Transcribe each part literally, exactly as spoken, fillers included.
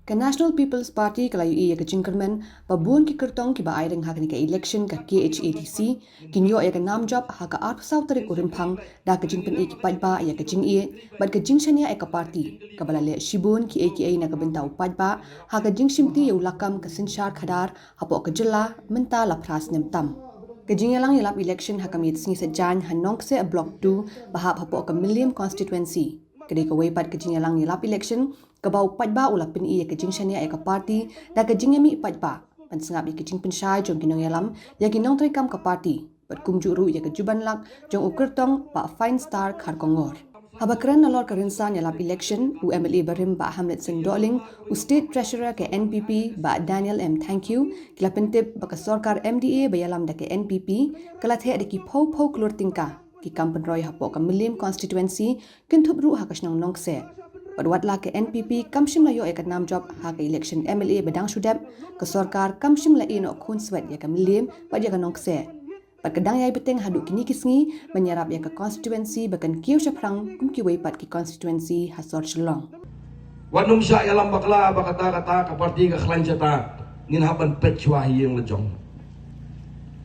Ka National People's Party ka la ïohi ïa ka jingkyrmen ba bun ki kyrtong kiba ai ring ha kane ka election ka K H A D C kin ïoh ïa ka nam jop ha ka arphew saw tarik u Rymphang da ka jingpyni ki paidbah ïa ka jingïeit bad ka jingshaniah ïa ka party, kaba la leh shibun kiei kiei na ka bynta u paidbah ha ka jingshimti ïa u lakam ka synshar khadar hapoh ka jylla mynta la phra snem tam. Ka jingïalang ïalap election ha ka miet sngi Saitjaiñ ha Nongkseh Block two ba hap hapoh ka Mylliem constituency ka dei kawei pat ka jingïalang ïalap election kaba u paidbah u la pyni ïa ka jingshaniah ïa ka party da ka jingïamih paidbah ban sngap ïa ka jingpynshai jong ki nongïalam ïa ki nongtreikam ka party bad kumjuh ruh ïa ka jubanlak jong u kyrtong Bah Fine Star Kharkongor. Haba kren nalor ka rynsan ïalap election, u M L A barim Bah Hamlet Sing Dohling, u State Treasurer ka N P P Bah Daniel M Thangkhiew, ki la pyntip ba ka sorkar M D A ba ïalam da ka N P P ka la theh da ki phew phew klur tyngka. Ki kam pynroi hapoh ka Mylliem constituency kynthup ruh ha ka shnong Nongkseh. Bad watla ka N P P kam shym la ïoh ïa ka nam jop ha ka election M L A ba dang shu dep, ka sorkar kam shym la ïeh noh khun swet ïa ka Mylliem bad ïa ka Nongkseh. Bad ka dang ïai bteng haduh kine ki sngi ban ïarap ïa ka constituency ba kan kiew shaphrang kum kiwei pat ki constituency ha sor Shillong. Wat nym shah ïalam bakla ba kata kata ka party ka khlaiñ shata. Ngin hap ban peit shuwa ha ïing la jong.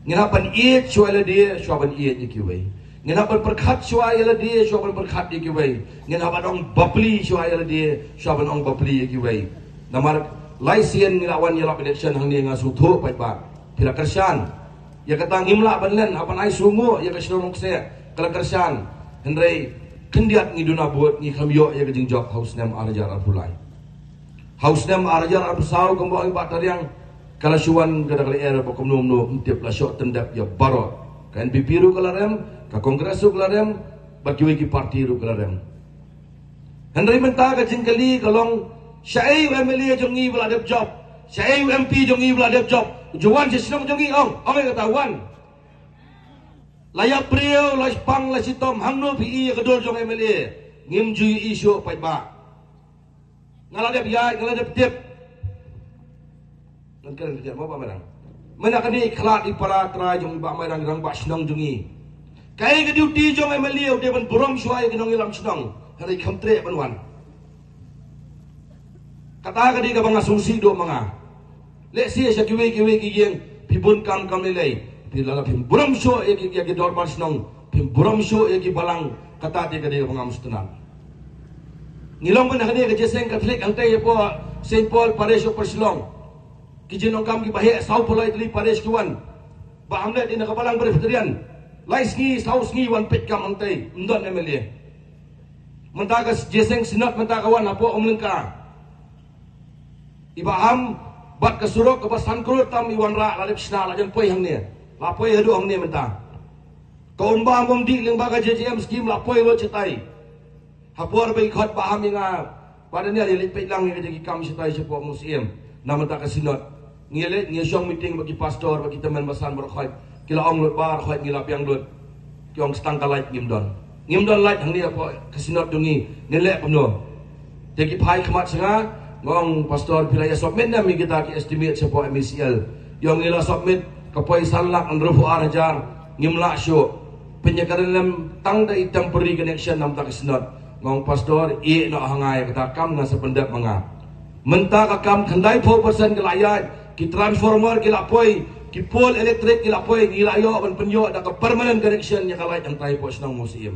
Ngin hap ban ïeit shuwa ïa lade shuwa ban ïeit ïa kiwei. Ngin hap ban pyrkhat shuwa ïa lade shuwa ban pyrkhat ïa kiwei. Ngin hap ban ong bapli shuwa ïa lade shuwa ban ong bapli ïa kiwei. Namar lai sien ngi la wan ïalap election hangne, nga sngewthuh paidbah. Phi la kyrshan. Ïa kata ngim lah ban len, hap ban ai sngewthuh ïa ka shnong Nongkseh ka la kyrshan. Hynrei khyndiat ngi duna bud, ngi kham ïoh ïa ka jingjop ha u snem ar hajar arphew lai. Ha u snem ar hajar arphew saw, kumba ong i Bah Tariang, ka la shu wan ka da ka lyer ba kumno kumno, ym tip, la shoh tyndep ïa baroh. Ka N P P ruh ka la rem, ka Congress ruh ka la rem, bad kiwei ki party ruh ka la rem. Hynrei mynta ka jingkylli ka long, shaei u M L A jong ngi ba la dep jop, shaei u M P jong ngi ba la dep jop? Ju wan sha shnong jong ngi, ong, ong ïa kata, wan. La ïap briew, la shipang, la shitom, hangno phi ïohi ïa ka dur jong M L A? Ngim ju ïohi shuh paidbah. Nga la dep ïaid, nga la dep tip. Ngan kren kyndiat mo Bah Mairang. Mynta kane i khlad i para trai jong i Bah Mairang, i rangbah shnong jong ngi. Kaei ka duty jong M L A? U dei ban burom shuwa ïa ki nongïalam shnong. Hynrei kham treh ban wan. Kata ka dei kaba nga sngewsih duh ma nga. Lehse sha kiwei kiwei ki ïing phi bun kam kam lei lei. Phi lada phim burom shuh ïa ki, ïa ki dorbar shnong, phim burom shuh ïa ki balang, kata te ka dei kaba ngam sngewtynnat. Ngi long ban ha kane ka jingïaseng Katholik hangtei hapoh Saint Paul Parish Upper Shillong. Ki jingdonkam kiba heh, saw phew lai tylli parish ki wan. Bah Hamlet i na ka balang Presbyterian. Lai sngi, saw sngi wan peit kam hangtei, ym don M L A. Mynta ka jingïaseng Synod mynta ka wan hapoh Umlyngka. I Bah Ham, bad ka surok kaba san klur tam i wanrah, la dep shna, la jan poi hangne. La poi haduh hangne mynta. Ka umbam umdih lyngba ka J J M scheme la poi lut shatai. Ha por ba i khot Bah Ham ïa nga, Bah Daniel, ïa leit peit lang ïa ka jong ki kam shatai shapoh Mynsiem. Na mynta ka Synod. Ngi leit, ngi shong meeting bad ki pastor, bad ki tymmen basan baroh khoit. Ki la ong lut baroh khoit, ngi la biang lut. Ki ong, tang ka light ngim don. Ngim don light hangne hapoh ka Synod jong ngi. Ngin leh kumno? Te ki phai khmat sha nga, nga ong, Pastor, phi la ïa submit ne em ïa kita ki estimate shapoh M E C L? Ïa, ngi la submit, ka poi san lak hynriewphew ar hajar, ngim lah shuh. Pynïakren lem tang da i temporary connection na bynta ka Synod. Nga ong, Pastor, ïeh noh ha nga ïa kata, kam ngan sa pyndep ma nga. Mynta ka kam khyndaiphew percent ka la ïaid, ki transformer ki la poi, ki pole electric ki la poi, ngi la ïoh ban pynïoh da ka permanent connection ïa ka light hangtai hapoh shnong Mynsiem.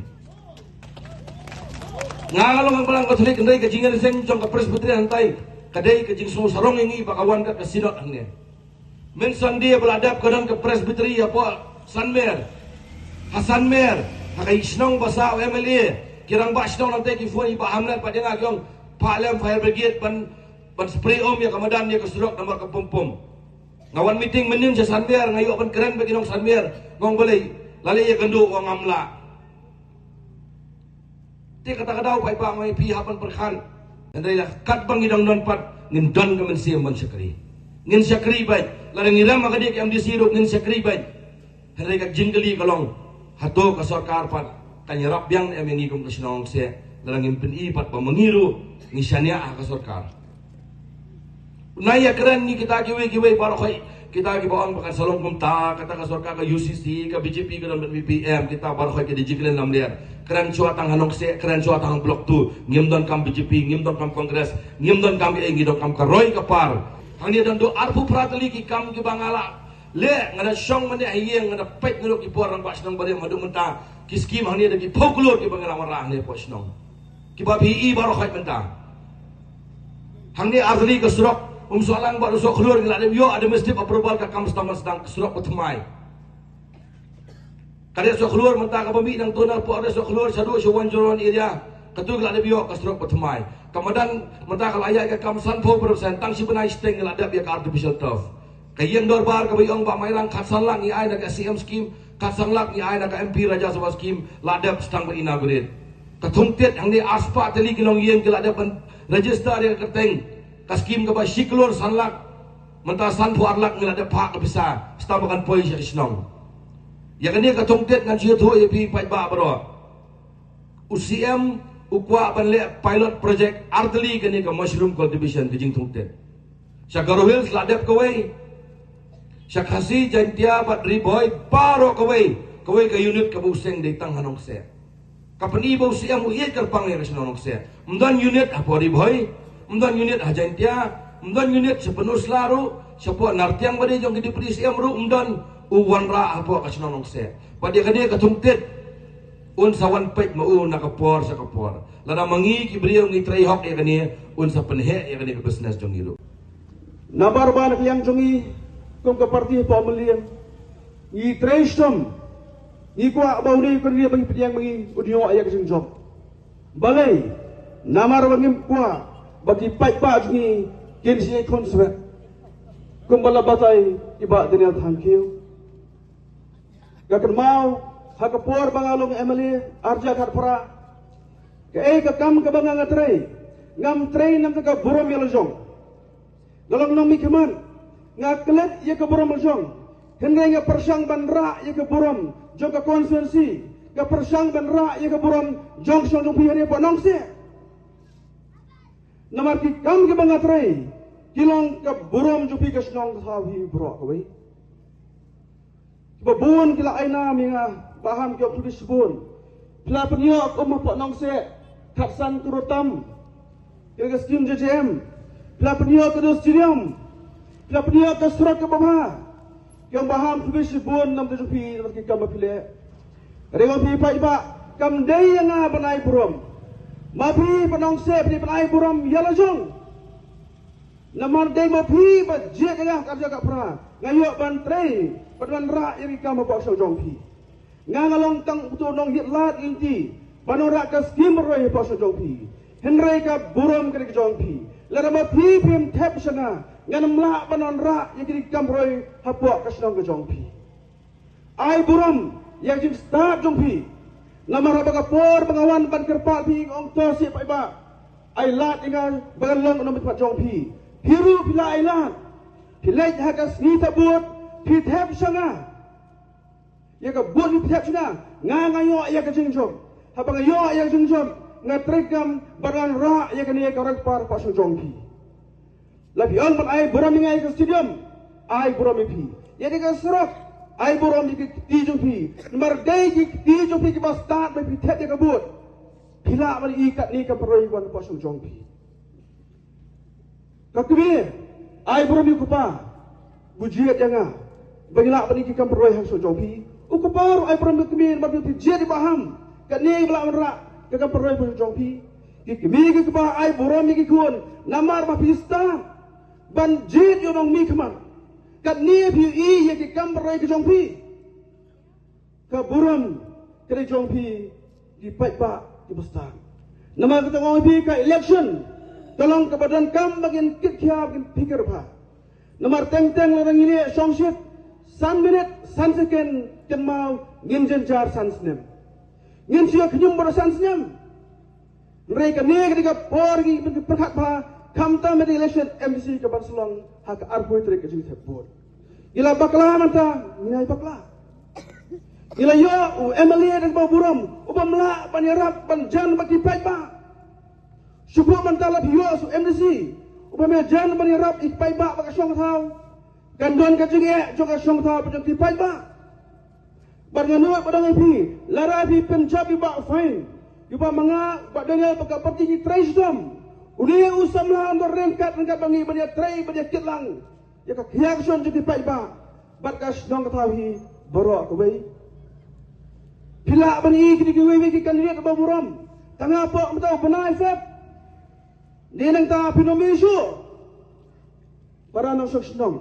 Nga long ka balang Katholik, hynrei ka jingïaseng jong ka Presbyterian hangtai ka dei ka jingsngew sarong ïa ngi ba ka wan kat ka Synod hangne. Mynta Sunday ba la dep ka don ka Presbytery hapoh Sanmer. Ha Sanmer, ha ka shnong ba sah u M L A, ki rangbah shnong hangtai ki phone ïa i Bah Hamlet bad ïa nga, ki ong, phah lem fire brigade ban, ban spray um ïa ka madan, ïa ka surok namar ka pum pum. Nga wan meeting mynnin sha Sanmer, nga ïoh ban kren bad ki nong Sanmer. Nga ong, balei, lada ïa kynduh, nga ong ngam lah. Te kata ka daw paidbah, nga ong ïa phi, hap ban pyrkhat. Hynrei la katba ngi dang don pat, ngin don ka mynsiem ban shakri. Ngin shakri beit. Lada ngi rem ha ka dei ka M D C ruh, ngin shakri beit. Hynrei ka jingkylli ka long, hato ka sorkar pat kan ïarap biang ne em ïa ngi kum ka shnong Nongkseh? Lada ngim pyni pat ba ma ngi ruh ngi shaniah ha ka sorkar. Nai ïa kren ngi kita kiwei kiwei baroh khoit, kita kiba ong ba kan sa long kumta, kata ka sorkar ka U C C, ka B J P ka don bad V P M, kita baroh khoit ki dei jingkren lamler. Kren shuwa tang ha Nongseh, kren shuwa tang ha Block two. Ngim donkam B J P, ngim donkam Congress, ngim donkam A, ngi donkam ka roi ka par. Hangne don do arphew phra tylli ki kam kiba nga la leh, nga da shong mynne ha ïing, nga da peit naduh ki por rangbah shnong barim haduh mynta. Ki skim hangne da ki phew klur kiba nga la wanrah hangne hapoh shnong. Kiba phi i baroh khoit mynta. Hangne ar tylli ka surok Umsohlang bad Sohkhlur ngi la dep ïoh administrative approval, ka kam sdang ban sdang, ka surok ba thymmai. Ka dei Sohkhlur mynta kaba mih nangto napoh, ka dei Sohkhlur shaduh sha Wanjrong area. Katu ka la dep ïoh ka surok ba thymmai. Ka madan mynta ka la ïaid ka kam sanphew percent, tang shi bnai shiteng ka la dep ïa ka artificial turf. Ka ïing dorbar kaba ïong Bah Mairang, khatsan lak ngi ai na ka C M scheme, khatsan lak ngi ai na ka M P Rajya Sabha scheme, la dep sdang ban inaugurate. Ka Thungtit hangne arspah tylli ki longïing ki la dep ban register ïa ka kyrteng. Ka scheme kaba shi klur san lak, mynta sanphew ar lak ngi la dep phah ka pisa, sdang ba kan poi sha ka shnong. Ïa kane ka Thungtit ngan shu ïathuh ïa phi paidbah baroh. U C M u kwah ban leh pilot project ar tylli kane ka mushroom cultivation ka jingthungtit. Sha Garo Hills la dep kawei. Sha Khasi, Jaintia bad Ri Bhoi baroh kawei. Kawei ka unit kaba u seng dei tang ha Nongseh. Ka pyni ba u C M u ïeit kyrpang ïa ka shnong Nongseh. Ym don unit hapoh Ri Bhoi, ym don unit ha Jaintia, ym don unit sha Pynursla ruh, shapoh Nartiang ba dei jong ki deputy C M ruh ym don, u wanrah hapoh ka shnong Nongseh. Bad ïa kane ka Thungtit un sa wan peit ma u na ka por sha ka por. Lada ma ngi ki briew ngi trei hok ïa kane, un sa pynheh ïa kane ka business jong ngi ruh. Namar ba na ka liang jong ngi kum ka party hapoh Mylliem, ngi trei shitom, ngi kwah ba une u kynriah ba ngi pdiang ma ngi un ïoh ïa ka jingjop. Balei? Namar ba ngim kwah ba ki paidbah jong ngi kin sa ïakhun swet. Kumba la batai i Bah Daniel Thangkhiew. Nga kynmaw ha ka por ba nga long M L A arhajar khatphra, kaei ka kam kaba nga nga trei? Ngam trei namar ka burom ïa la jong. Nga long nongmihkhmat, nga klet ïa ka burom la jong. Hynrei nga pyrshang ban rah ïa ka burom jong ka constituency, nga pyrshang ban rah ïa ka burom jong ka shnong jong phi hangne hapoh Nongseh. Namar ki kam kiba nga trei ki long ka burom jong phi ka shnong ka thaw hi baroh kawei. Kiba bun ki la ai nam ïa nga, Bah Ham, ki ong khublei shibun. Phi la pynïoh ka um hapoh Nongseh khatsan klur tam. Ki la ka skim J J M. Phi la pynïoh ka dei stadium. Phi la pynïoh ka surok kaba bha. Ki ong Bah Ham khublei shibun namar ka jong phi, namar ki kam ba phi leh. Ka dei ma phi paidbah, kam dei ïa nga ban ai burom. Ma phi hapoh Nongseh phi dei ban ai burom ïa la jong. Namar dei ma phi ba jied ïa nga ha ka arhajar khatphra, nga ïoh ban trei bad ban rah ïa ki kam hapoh ka shnong jong phi. Nga nga long tang uto u nonghied lad lynti ban wanrah ka skim roi hapoh ka shnong jong phi. Hynrei ka burom ka dei ka jong phi. Lada ma phi phim thep sha nga, ngan ym lah ban wanrah ïa ki kam roi hapoh ka shnong ka jong phi. Ai burom ïa ka jingstad jong phi. Namar haba ka por ba nga wan ban kyrpad phi, nga ong to seh paidbah, ai lad ïa nga ba ngan long u nongmihkhmat jong phi. Phi ruh phi la ai lad. Phi leit ha ka sngi thep vote, phi thep sha nga. Ïa ka vote phi thep sha nga, nga nga ïoh ïa ka jingjop. Haba nga ïoh ïa ka jingjop, nga treikam ba ngan rah ïa kane ka roi ka par hapoh shnong jong phi. La phi ong ban ai burom ïa nga ïa ka stadium, ai burom ïa phi. Ïa kane ka surok, ai burom ïa ki kti jong phi. Namar dei ki kti jong phi kiba stad ba phi thep ïa ka vote. Phi lah ban ïoh ïa kane ka kam roi wan hapoh shnong jong phi. Ka kmie, ai burom ïa u kpa ba u jied ïa nga ba ngi lah ban ïoh ïa ki kam roi ha ka shnong jong phi. U kpa ruh ai burom ïa ka kmie namar ba phi jied ïa Bah Ham, kane ba lah ban rah ïa ka kam roi ha ka shnong jong phi. Ki kmie ki kpa ai burom ïa ki khun namar ba phi stad ban jied ïa u nongmihkhmat. Kane phi ïohi ïa ki kam roi ka jong phi. Ka burom ka dei jong phi ki paidbah kiba stad. Namar kata nga ong ïa phi, ka election ka long kaba donkam ba ngin kit khia, ba ngin phikir bha. Namar teng teng lada ngi leh shongshit san minit, san second, kynmaw ngin jynjar san snem. Ngin shu ïa khñium bad san snem. Hynrei kane ka dei ka por ngi pyrkhat bha, khamtam ha ka election M D C kaban sa long ha ka arphew tarik ka jingthep vote. Ngi la bakla mynta, ngi ïai bakla. Ngi la ïoh u M L A da kaba burom, u bym lah ban ïarap ban jan bad ki paidbah. Shu phuh mynta la phi ïoh u M D C u bym ïajan ban ïarap ïa ki paidbah bad ka shong thaw. Kan don ka jingeh jong ka shong thaw bad jong ki paidbah. Bad nga nud ba dang ïa phi, lada phi pynjop ïa i Bah Fain, ïa i Bah Manga, Bah Daniel, bad ka party ngi trei shitom. Une u samla un da ryngkat ryngkat bad ngi ban ïa trei ban ïa kit lang ïa ka khia ka shon jong ki paidbah bad ka shnong ka thaw hi baroh kawei. Phi lah ban i kine kiwei kiwei ki candidate ba burom. Tang hapoh mynta u bnai Feb. Dei nangta phi nongmih shuh. Para nongshong shnong,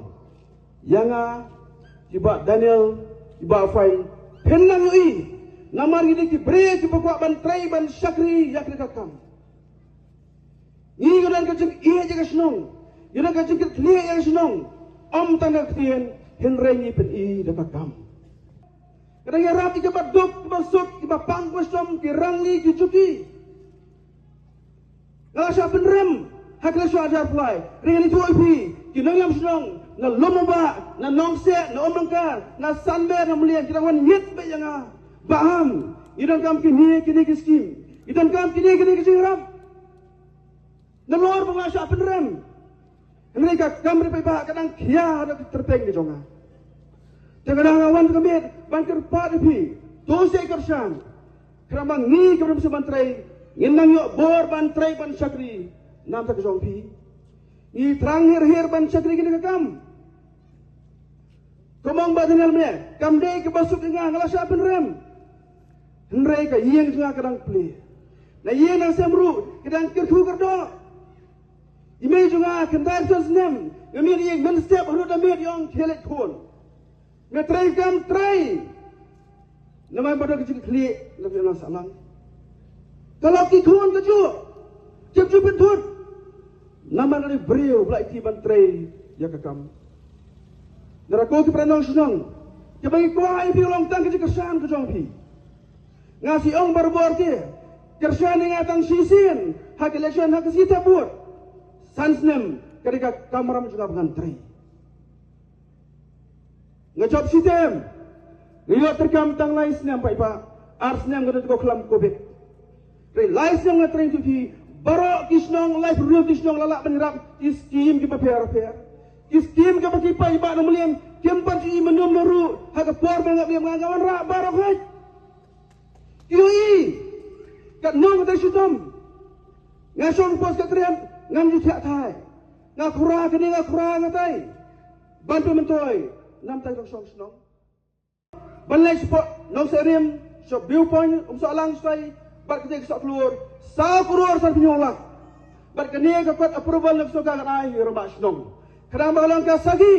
ïa nga, i Bah Daniel, i Bah Fain, phin nang ïohi. Namar ngi dei ki briew kiba kwah ban trei ban shakri ïa kane ka kam. Ngi ïoh don ka jingïeit ïa ka shnong, ïoh don ka jingkitkhlieh ïa ka shnong. Ym tang da ka ktien, hynrei ngi pyni da ka kam. Ka dang ïarap ïa kiba duk, kiba suk, kiba pang, kiba shitom, ki rangli, ki juki. Nga la shah pynrem ha ka election ar hajar arphew lai. Hynrei ngan ïathuh ïa phi, ki nongïalam shnong na Lumbabah, na Nongkseh, na Umdangkar, na Sanmer, na Mylliem, ki dang wan ngeit beit ïa nga. Ba am, ngi donkam kine kine ki skim, ngi donkam kine kine ki jingïarap. Nalor ba nga la shah pynrem. Hynrei ka kam ri paidbah ka dang khia haduh ki tyrpeng ki jong nga. Te ka dang nga wan ka miet ban kyrpad ïa phi, to seh kyrshan. Khnang ba ngi kiba don mynsiem ban trei ngin nang ïoh bor ban trei ban shakri na ka bynta ka jong phi. Ngi thrang her her ban shakri kane ka kam. Kumba ong Bah Daniel mynne, kam dei kaba suk ïa nga, nga la shah pynrem. Hynrei ka ïing jong nga ka dang plie. Na ïing na sem ruh ka dang kyrkhu kyrdoh. I mei jong nga khyndai san snem, nga mih na ïing mynstep haduh da miet ïa ong khie leit khun. Nga trei kam trei. Namar ba don ka jingkitkhlieh na ka ïing sahlang. Ka lok ki khun ka juh. Jep juh pynthut. Namar ka dei briew ba la ïaid ban trei ïa ka kam. Ngi ruh ko ki para nongshong shnong, kiba ngi kwah ïa phi u long tang ka jingkyrshan ka jong phi. Nga sngew ong barabor te, kyrshan ïa nga tang shisien ha ka election ha ka sngi thep vote. San snem ka dei ka kamram jong nga ba ngan trei. Nga jop shitom. Nga ïoh treikam tang lai snem paidbah. Ar snem nga don ha ka khlam covid. Hynrei lai snem nga trei ïa phi. Baroh ki shnong, laiphew hynriew tylli ki shnong la lah ban ïarap ki skim kiba pher pher. Ki skim kiba ki paidbah na Mylliem kim pat ju i mynno mynno ruh ha ka por ba nga ïoh, nga nga wanrah baroh hi. Ki ïohi. Katno nga trei shitom. Nga shong post ka trei, ngam ju thiah thai. Nga khura kane, nga khura katai. Ban pynmyntoi namar ka nongshong shnong. Ban leit shapoh Nongkseh Rim, sha View Point, Umsohlang shatai, bad kata ka Sohklur, saw klur sanphew hynñiew lak. Bad kane ka kot approval na ka sorkar ka ai ïa u rangbah shnong. Khnang ba ka long ka sakhi,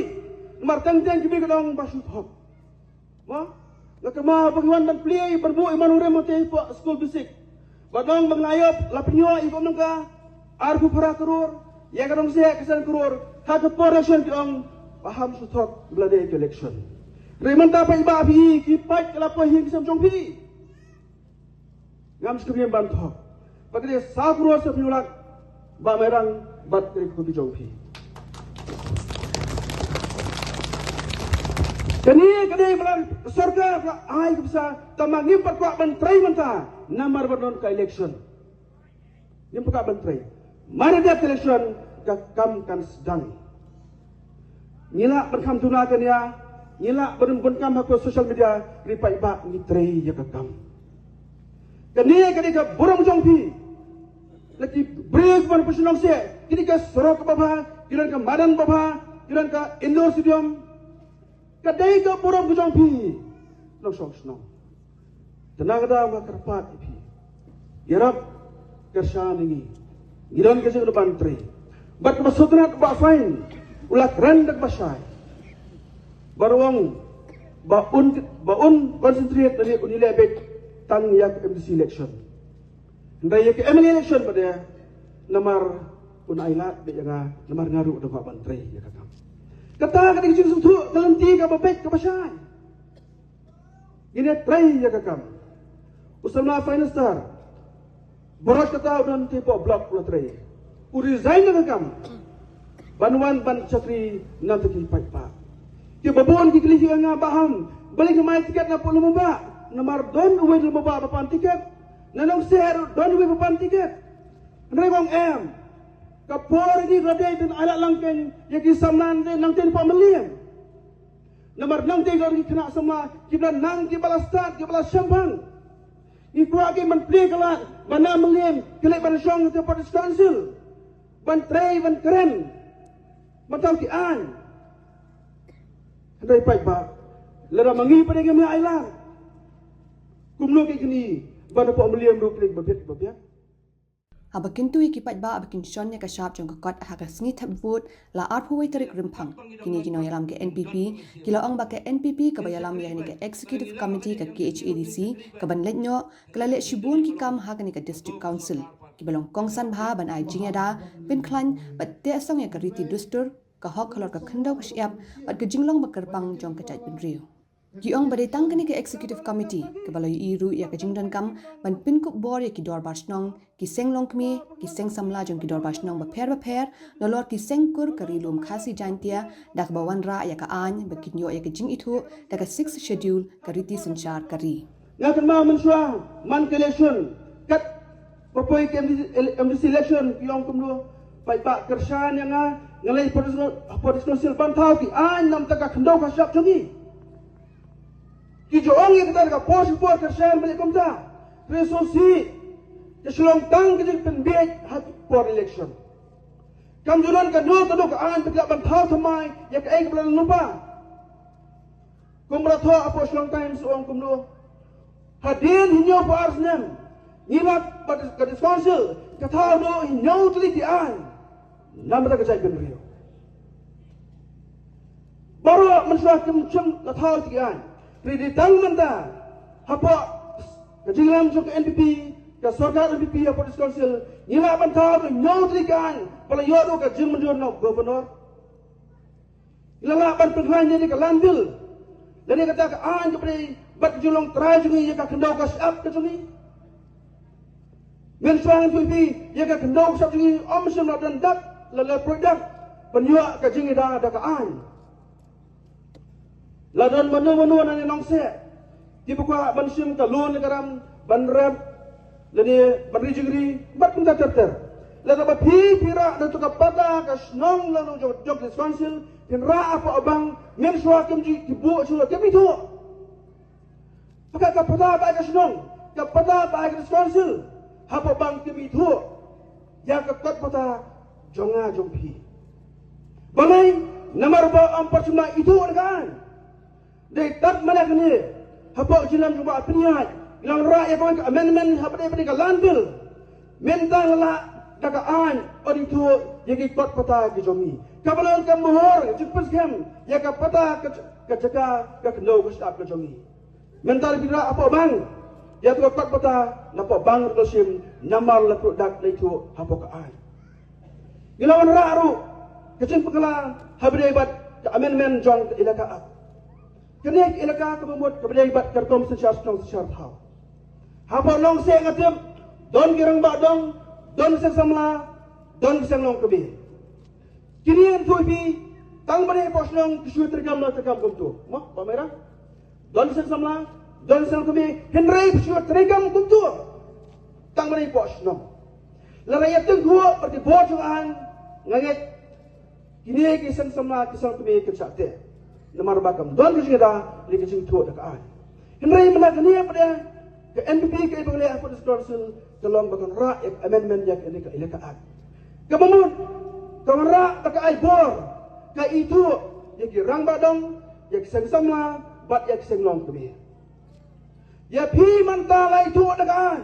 namar teng teng ki briew ki ong ba shu thok. Mo? Nga kynmaw ba ngi wan ban plie, ban buh ïa i man u rim hangtei hapoh skul basic. Ba ong ba nga la ïoh, la pynïoh ïa ka um nangka arphew phra klur, ïa ka Nongkseh ka san klur, ha ka por election ki ong ba ham shu thok ba la dei ka election. Hynrei mynta paidbah phi, ki paid ka la poi ha ïing ha sem jong phi. Ngam sngewthuh ban thok. Ba ka dei saw klur sanphew hynñiew lak, Bah Mairang bad ka dei ka kmie jong phi. Kane ka dei ba la sorkar ka ai ka pisa, tangba ngim pat kwah ban trei mynta namar ba don ka election. Ngim pat kwah ban trei. Mar dep ka election ka kam kan sdang. Ngi lah ban kham duna kane, ngi lah ban bun kam ha ka social media, hynrei paidbah ngi trei ïa ka kam. Kane ka dei ka burom jong phi. La ki briew kiba na pynshong seh, ki dei ka surok kaba bha, ki don ka madan ba bha, ki don ka indoor stadium. Ka dei ka burom ka jong phi. Nongshong shnong. Te na ka daw nga kyrpad ïa phi. Ïarap kyrshan ïa ngi. Ngi don ka jingdon ban trei. Bad kaba sngewtynnat Bah Fain u la kren da kaba shai. Ba ruh ong ba un, ba un concentrate na, un ïaleh beit tang ïa ka M D C election. Hynrei ïa ka M L A election pat de namar un ailad beit ïa nga, namar nga ruh da kwah ban trei ïa ka kam. Kata ka dei ka jingsngewthuh ka lynti kaba beit kaba shai. Ngin ïa trei ïa ka kam. U samla Prime Minister, barot kata u don te hapoh block u la trei. U resign na ka kam ban wan ban shakri na ka bynta ki paidbah. Kiba bun ki kylli ïa nga, Bah, balei ngim ai tiket na poh Lumbabah? Namar don uwei Lumbabah ba pan tiket. Na Nongkseh ruh don uwei ba pan tiket. Hynrei ba ong em, ka por ïa ki ka la dei ban ailad lang kein ïa ki samla nangtei na poh Mylliem. Namar nangta ki khynnah samla kiba nang kiba la stad kiba la shemphang. Ngi kwah ki ban plie ka lad ban ïa mlien ki leh ban shong ha District Council ban trei ban kren ban tang ki aiñ. Hynrei paidbah, lada ma ngi pat ngim ïa ai lad, kumno ki kine ban hapoh Mylliem ruh ki leit ba biang ba biang. Haba kyntu ïa ki paidbah ba kin shon ïa ka shap jong ka kot ha ka sngi thep vote la arphew wei tarik Rymphang, kine ki nongïalam ka N P P ki la ong ba ka N P P kaba ïalam ïa kane ka Executive Committee ka K H A D C kaban leit noh ka la leh shibun ki kam ha kane ka District Council kiba long kongsan bha ban ai jingïada, pynkhlaiñ bad teh song ïa ka riti dustur, ka hok halor ka khyndew ka shyiap bad ka jinglong ba kyrpang jong ka jaitbynriew. Ki ong ba dei tang kane ka Executive Committee kaba la ïohi ruh ïa ka jingdonkam ban pynkup bor ïa ki dorbar shnong, ki seng longkmie, ki seng samla jong ki dorbar shnong bapher bapher nalor ki seng kur ka Ri Lum Khasi Jaiñtia da kaba wanrah ïa ka aiñ ba kin ïoh ïa ka jingithuh da ka Sixth Schedule ka riti synshar ka ri. Nga kynmaw mynshuwa man ka election, kat ba poi ka M D C, M D C election, ki ong kumno, paidbah kyrshan ïa nga, nga leit political, political council ban thaw ki aiñ namar ka khyndew ka shyiap jong ngi. Ki ju ong ïa kata ka por sha por kyrshan ba leh kumta. Hynrei sngewsih, ka shu long tang ka jingpynbiej ha por election. Kam ju don kano kano ka aiñ ba ki lah ban thaw thymmai ïa kaei kaba la lypa. Kumba la thoh hapoh Shillong Times u ong kumno, hadien hynñiewphew ar snem ngi lap ba ka District Council ka thaw noh hynñiew tylli ki aiñ namar ka jaitbynriew. Baroh mynshuwa kim shym la thaw ki aiñ. Hynrei dei tang mynta hapoh ka jingïalam jong ka N P P, ka sorkar N P P hapoh District Council, ngi lah ban thaw hynñiew tylli ki aiñ ba la ïoh ruh ka jingmynjur na u Governor. Ngi la lah ban pynkhlaiñ ïa ka Land Bill lane kata ka aiñ kaba dei bad ka jinglong trai jong ngi ïa ka khyndew ka shyiap ka jong ngi. Mynshuwa ngan ïathuh ïa phi, ïa ka khyndew ka shyiap jong ngi ym shym la don dak, la leh pruid dak ban ïoh ka jingïada da ka aiñ. La don mano mano na ngi nongseh kiba kwah ban shim ka loan ka ram ban rep lane ban ri jingri bad kumta ter ter. Lada ba phi phi rah na tu ka pata ka shnong lane jong jong District Council, phin rah hapoh bank, mynshuwa kim ju, ki buh shuh kim ithuh. Paka ka pata ba ai ka shnong, ka pata ba ai ka District Council, hapoh bank kim ithuh ïa ka kot pata jong nga jong phi. Balei? Namar ba ym pat shym la ithuh da ka aiñ. Dei tad mynta kane hapoh jingïalam jong Bah Pynïaid ngi la wanrah ïa kawei ka amendment haba dei ba dei ka Land Bill. Mynta la lah da ka aiñ ban ithuh ïa ki kot pata ki jong ngi, kaba long ka mohor jingpynskhem ïa ka pata ka, ka jaka ka khyndew ka shyiap ka jong ngi. Mynta la phi rah hapoh bank ïa tu ka kot pata, napoh bank ruh la shim namar la pruid dak la ithuh hapoh ka aiñ. Ngi la wanrah ruh ka jingpynkylla haba dei bad ka amendment jong ka Elaka Act. Kane ka elaka kaba mut kaba dei bad ka rukom synshar shnong synshar thaw. Hapoh Nongkseh nga tip don ki rangbah dong, don ki seng samla, don ki seng longkmie. Kine ngan ïathuh ïa phi, tang ba dei hapoh shnong ki shu treikam la treikam kumto. Mo, Bah Mairang? Don ki seng samla, don ki seng longkmie, hynrei ki shu treikam kumto. Tang ba dei hapoh shnong. Lada ïa tyngkhuh bad ki bor jong ka aiñ, nga ngeit kine ki seng samla ki seng longkmie kin shah teh. Namar ba kam don ka jingïada ne ka jingithuh da ka aiñ. Hynrei mynta kane pat ka N P P kaei ba ka leh hapoh District Council ka long ba kan rah ïa ka amendment ïa kane ka Elaka Act. Kaba mut ka wanrah ba ka ai bor, ka ithuh ïa ki rangbah dong, ïa ki seng samla bad ïa ki seng longkmie. Ïa phi mynta la ithuh da ka aiñ.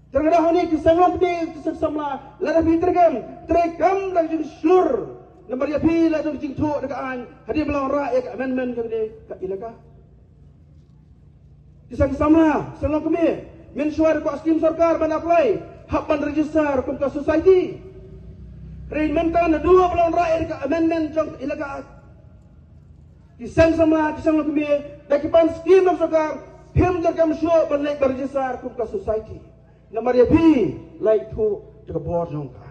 Tang da hangne ki seng longkmie, ki seng samla, lada phi treikam, treikam da ka jingshlur. Namar ïa phi la don ka jingthoh da ka aiñ hadien ba la wanrah ïa ka amendment jong kane ka elaka. Ki seng samla, seng longkmie, mynshuwa da kwah skim sorkar ban apply, hap ban register kum ka society. Hynrei mynta naduh ba la wanrah ïa ka amendment jong ka Elaka Act, ki seng samla, ki seng longkmie, da ki ban skim jong sorkar, phim donkam shuh ban leit ban register kum ka society. Namar ïa phi la ithuh da ka bor jong ka